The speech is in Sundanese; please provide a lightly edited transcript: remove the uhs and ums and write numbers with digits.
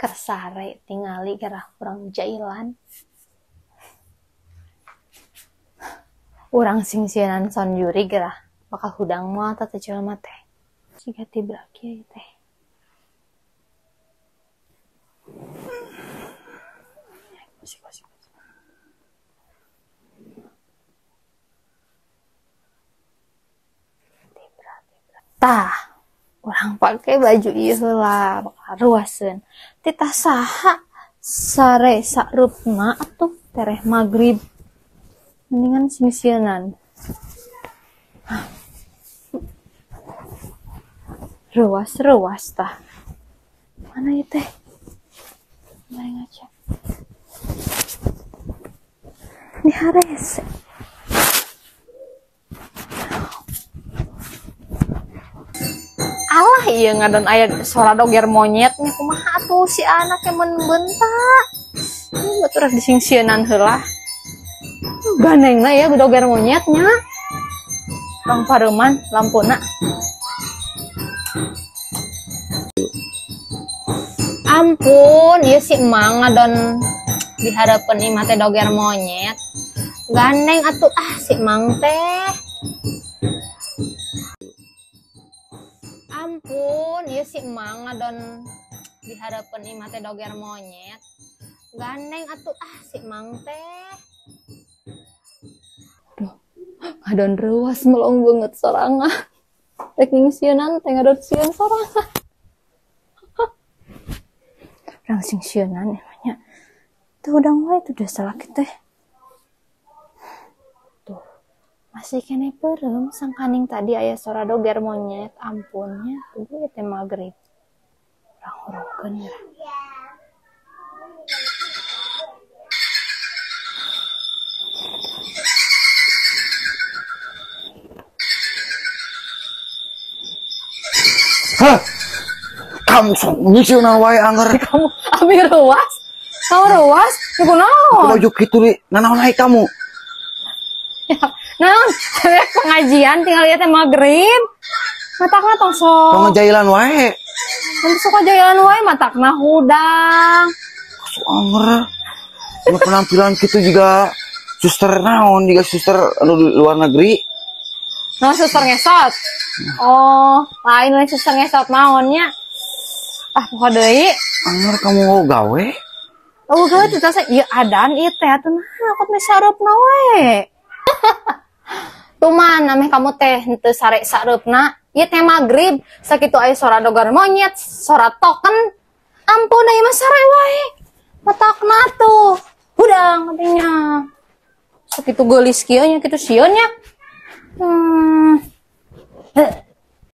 Kersare tingali gerah urang jailan. Urang singsieunan sonjuri gerah bakal hudang moal teh jelema teh. Siga tibra kieu teh. Tah, urang pake baju ieu heula bakal ruaseun. Titah saha sare sareupna atuh tereh magrib. Mendingan singsieunan. Ruas-ruas tah. Mana ieu teh? Mari ngaca. Ini harese. Alah iya ngadon aya suara doger monyetnya kumaha atuh si anaknya mun bentak. Batur disingsieunan heula. Ganengna ya doger monyetnya. Bang Pareman lampuna. Ampun, ieu si emang ngadon di hareupeun imah teh doger monyet. Gandeng atuh ah si emang teh. Ampun, ieu si emang ngadon di hareupeun imah teh doger monyet. Gandeng atuh ah si emang teh. Duh, ngadon reuas melong beungeut sorangan. Rek nyingsieunan teh ngadon sieun sorangan. Urang singsieunan emangnya. Tuh udang wae tuh udah salah teh. Tuh, masih kene peureum sangkaning tadi aya sora doger monyet, ampunnya tuh teh magrib. Urang hurungkeun ya. Hah? Kamu sok nyisieunan wae angger. Kamu abi ruas. Kamu ruas, ieu kunaon? Baju kitu li, nanaon ai kamu? Ya, naon? Pengajian tinggal lihat maghrib. Matakna tong sok. Tong ngejailan wae. Tong sok ngejailan wae matakna hudang. Sok angger. Nu penampilan kitu juga suster naon, juga suster anu di luar negeri. Naon suster ngesot? Oh, lain lain suster ngesot naonnya. Ah, poho deui. Angger kamu mau gawe? Oh, gawe teh teh ieu adan ieu teh atuh nah akut meh sareupna we. Tuman ameh kamu teh henteu sare sareupna. Ieu teh magrib sakitu aya sora dogar monyet, sora token. Ampun ieu mah sare wae. Matakna tuh. Hudang katanya. Sakitu geulis kieu nya kitu sieun nya.